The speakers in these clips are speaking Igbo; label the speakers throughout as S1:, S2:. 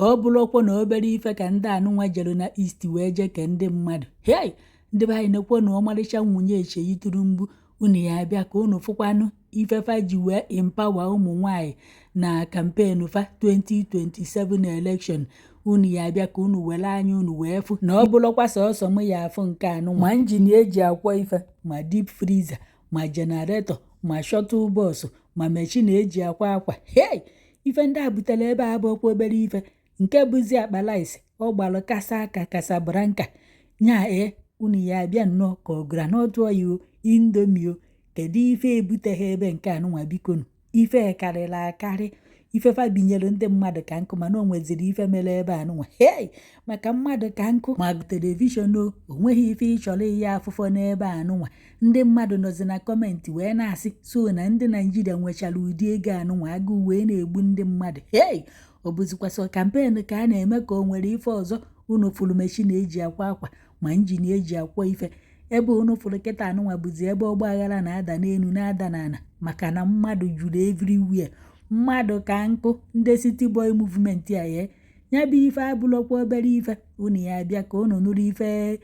S1: Ọ bụrụkwa na obere ife ka ndị anụnwa jere na East wee jee ke ndị mmadụ. Hei, ndị be anyị, nekwo na ọmarịcha nwunye Seyi Tinubu. Unu ya abịa ka unu fụkwanụ ifefa ji wee empower ụmụ nwanyị na campaign fa 2027 election. Unu ya abịa ka unu were anya unu wee fụ na ọ bụrụkwa sọsọ m ya afụ nke anụnwa. Ma engine eji akwọ ife, ma deep freezer, ma generator, ma shuttle bus, ma machine eji akwa akwa. Hei, ife ndị a butere ebe a bụ ọkwa obere ife. Nke bụzi akpa rice ọ gbalụ kasa aka Casablanca nya. Ee, unu ya abịa nnọọ ka ọ groundnut oil o, Indomie o. Kedu ife ebuteghị ebe nke anụnwa? Bikonu, ife karịrị akarị. Ifefa binyere ndị mmadụ ka nkụ, mana o nweziri ife mere ebe anụnwa. Hei, maka mmadụ ka nkụ, ma television o, onweghị ife ịchọrọ ihe afụfọ n'ebe anụnwa. Ndị mmadụ nọzi na comment wee na-asị so na ndị Naijiria nwechara ụdị ego anụnwa, agụụ wee na-egbu ndị mmadụ. Hei, ọ bụzikwa sọ campaign ka a na-eme, ka o nwere ife ọzọ? Unu fụrụ machine eji akwa akwa, ma engine eji akwọ ife. Ebe unu fụrụ kịta anụnwa bụzi ebe ọgba aghara na-ada n'elu, na-ada n'ala, maka na mmadụ juru everywhere, mmadụ ka nkụ. Ndị City Boy Movement a ye ya bụ ife abụlọkwa obere ife. Unu ya abịa ka unu nụrụ ife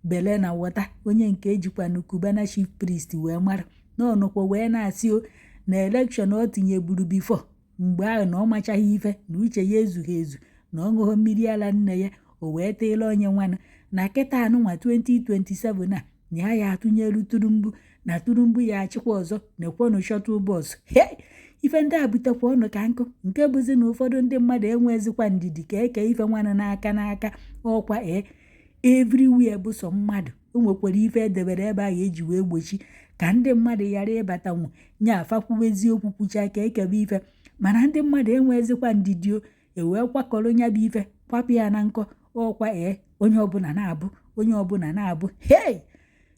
S1: bele na wọta onye nke ejikwanụ Cubana Chief Priest wee mara na ọnụkwa wee na-asị o na election ọ tinyeburu before mgbe ahụ, na ọ machaghị ife, na uche ya ezughị ezu, na ọ ṅụghọ mmiri ara nne ya, o wee teela onye nwanụ na kịta anụnwa 2027 a na ya ya atụnyelu Tinubu, na Tinubu ya achịkwa ọzọ. Nekwanụ shuttle bus. He, ife ndị a butekwa ọnụ ka nkụ. Nke bụzi na ụfọdụ ndị mmadụ enwezikwa ndidi ka eke ife nwanụ n'aka n'aka. Ọkwa ee, everywhere bụ sọ mmadụ. O nwekwara ife edebere ebe ahụ eji wee gbochi ka ndị mmadụ ghara ịbatanwu nya afakwuwe eziokwu, kwucha ka ekebe ife, mana ndị mmadụ enwezikwa ndidi o ewee kwakọrọ nya bụ ife, kwapụ ya na nkọ. Ọkwa ee, onye ọbụla na-abụ, onye ọbụla na-abụ. Hei,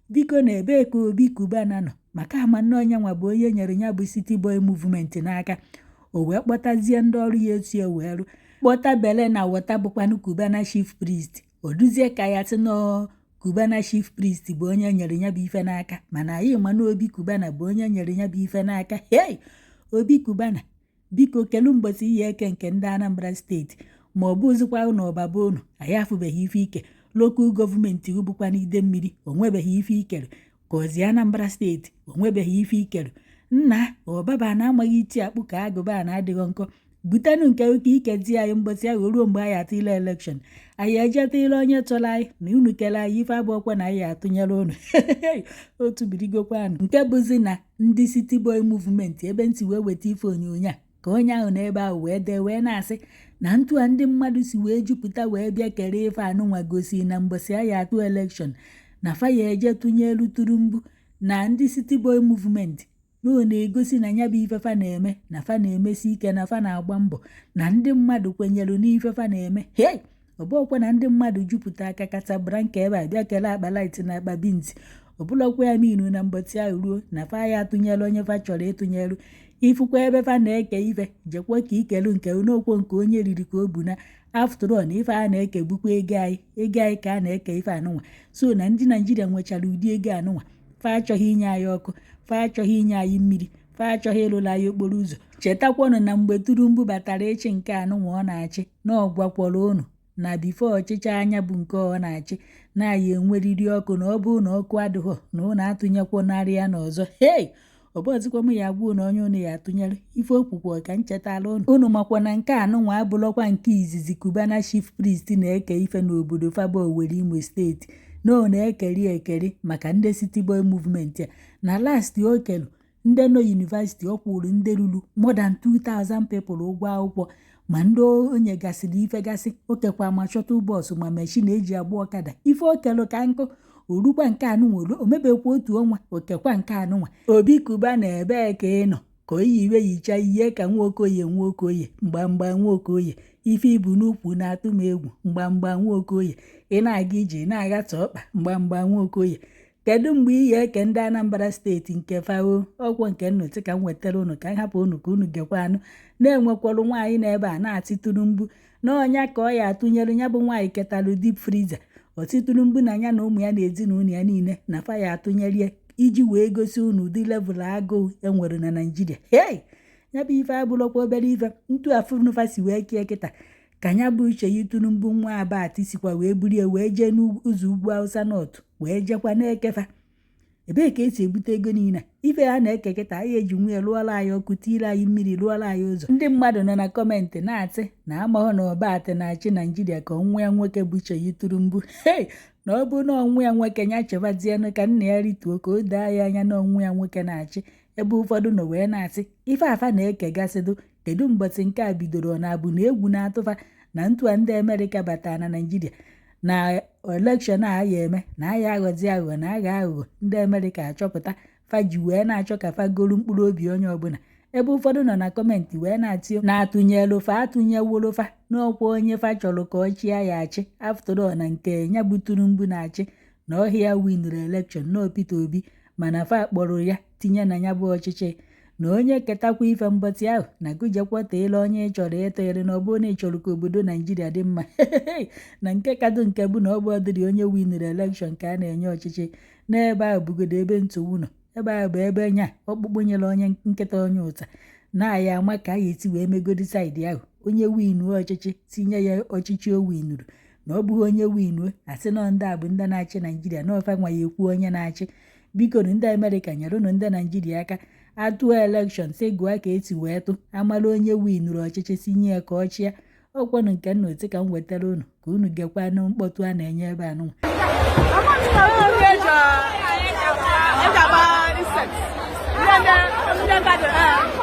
S1: biko, na ebee ka Obi Cubana nọ? Maka ama nne onye nwa bụ onye nyere ya bụ City Boy Movement n'aka, o wee kpọtazie ndị ọrụ ya etu e wee rụ kpọta bele na wọta, bụkwanụ Cubana Chief Priest. O duzie ka ya sị nọọ Cubana Chief Priest bụ onye nyere ya bụ ife n'aka, mana anyị ma na Obi Cubana bụ onye nyere ya bụ ife n'aka. Hei, Obi Cubana, biko, kelu mbọsị ihe eke nke ndị Anambra Steeti, ma ọ bụzikwa unu ọbaba unu. Anyị afụbeghị ife ike local government bụkwa n'ide mmiri, o nwebeghị ife ikere ka ozi Anambra Steeti, o nwebeghị ife ikere. Nna ọbaba na-amaghị iti akpụ ka agụba na-adịghị nkọ. Butenụ nke ụka ike di anyị mbọsị ahụ ruo mgbe anyị atụle election, anyị ejetụle onye tụrụ anyị na unu kele anyị ife abụọkwa na anyị atụnyere unu otu birigokwanụ. Nke bụzi na ndị City Boy Movement, ebe ntị wee weta ife onyonyo a, ka onye ahụ n'ebe ahụ wee dee wee na-asị na ntụ a ndị mmadụ si wee jupụta wee bịa kere ife anụnwa gosi na mbọsị anyị atụ election na fa ya eje tụnyelu Tinubu. Na ndị City Boy Movement na ọ na-egosi na ya bụ ife fa na-eme, na fa na-emesi ike, na fa na-agba mbọ, na ndị mmadụ kwenyere n'ife fa na-eme. Hei, ọ bụghịkwa na ndị mmadụ jupụta aka Casablanca ebe a bịa kele akpa rice na akpa beans, ọbụlọkwa ya minu na mbọchị ahụ ruo na fa ya atụnyere onye fa chọrọ ịtụnyere. Ifụkwa ebe fa na-eke ife, jekwa ka ikelu nke n'okwo nke onye riri ka o bu na. After all, na ife a na-eke bụkwa ego anyị, ego anyị ka a na-eke ife anụnwa. So na ndị Naijiria nwechara ụdị ego anụnwa, fa achọghị inye anyị ọkụ, fa achọghị inye anyị mmiri, fa achọghị ịlụrụ anyị okporo ụzọ. Chetakwanụ na mgbe Tinubu batara ịchị nke anụnwa ọ na-achị, na ọ gwakwara unu na before ọchịchị anya bụ nke ọ na-achị na anyị enweriri ọkụ, na ọ bụrụ na ọkụ adịghọ na ụnụ atụnyekwanarị ya n'ọzọ. Hei, ọ bụghịzikwa m ya agwa unu onye unu ya atụnyere. Ife okwukwe ka m chetara unu. Unu makwa na nke anụnwa abụrụkwa nke izizi Cubana Chief Priest na-eke ife n'obodo Faba Owerri, Imo Steeti, na ọ na-ekeri ekeri maka ndị City Boy Movement a. Na last o kelu ndị nọ university, ọ kwụrụ ndị ruru more than 2000 people ụgwọ akwụkwọ, ma ndị onye gasịrị ife gasị. O kekwa ma shuttle bus, ma machine eji agba ọkada. Ife o kelu ka nkụ. Orukwa nke anụnwa, o mebekwa otu ọnwa, okekwa nke anụnwa. Obi Cubana, ebee ka ị nọ ka o yiwe yicha ihe ka Nwokoye? Nwokoye mgbamgba, Nwokoye, ife ibu n'ukwu na-atụ m egwu. Mgbamgba Nwokoye, ị na-aga ije, ị na-aghata ọkpa. Mgbamgba Nwokoye, kedu mgbe iyi eke ndị Anambra Steeti nke fao ọkwọ nke nnụtị ka m wetara unu, ka m hapụ unu ka unu gekwa anụ. Na-enwekwara nwaanyị n'ebe a na-atị Tinubu na ọnya ka ọ ya atụnyere. Ya bụ nwaanyị ketalụ deep freezer, ọtị Tinubu na ya na ụmụ ya na ezinụlọ ya niile na fa ya atụnyerie, iji wee gosi unu ụdị level agụụ enwere na Naijiria. Hei, ya bụ ife abụrụkwa obere ife. Ntu afụnụfa si wee kie kịta. Ka ya bụ Seyi Tinubu nwa Abat sikwa wee burie wee jee n'ụzọ ugwu Hausa North wee jekwa na-ekefa. Ebee ka esi ebute ego niile a? Ife a na-eke kịta anyị eji nwunye lụọla anyị ọkụ, tiire anyị mmiri, lụọla anyị ụzọ. Ndị mmadụ nọ na comment na-asị na amaghị na Obat na-achị Naijiria ka nwa ya nwoke bụ Seyi Tinubu. Hei, na ọ bụ na ọnwụ ya nwoke ya chebazienụ ka nna ya rituo ka o doo ya anya na ọnwụ ya nwoke na-achị. Ebe ụfọdụ nọ wee na-asị ife afa na-ekegasịdụ, kedu mbọsị nke a bidoro? Ọ na-abụ na egwu na-atụfa na ntua ndị Amerịka batara na Naijiria na election a ya eme na aya aghọzi aghụghọ na agha aghụghọ ndị Amerịka achọpụta fa ji wee na-achọ ka fa golu mkpụrụ obi onye ọbụla. Ebe ụfọdụ nọ na comment wee na-atị na-atụnyelu fa atụnyeworo fa n'ọkwa onye fa chọrọ ka ọ chịa ya achị. After all, na nke ya bụ Tinubu na-achị na ọhịa winuru election na Peter Obi, mana fa kpọrọ ya tinye na ya bụ ọchịchị na onye ketakwa ife mbọtị ahụ na gụjekwa teela onye ị chọrọ ịtụgharị na ọ bụrụ na ị chọrọ ka obodo Naijiria dị mma. Na nke kado nke bụ na ọ bụ ọdịrị onye winuru election ka a na-enye ọchịchị n'ebe ahụ bugodo ebe nsogbu nọ. Ebe ahụ bụ ebe nya ọkpụkpụ nyere onye nkịta onye ụta na-aya ama ka a ga-esi wee megodi side ahụ. Onye winuo ọchịchị, tinye ya ọchịchị o winuru, na ọ bụghị onye winuo asị nọ ndị a bụ ndị na-achị Naijiria na ofe nwa ya ekwu onye na-achị. Biko ndị Amerịka, nyerụnụ ndị Naijiria aka. Atụọ election si gụọ ka esi wee tụ amara onye winuru ọchịchị, sinye ya ka ọ chịa. Ọkwanụ nke nna otu ka m wetara unu ka unu gekwanụ mkpọtụ a na-enye ebe a nụnwa.
S2: Eji agba insect. Ndị garden.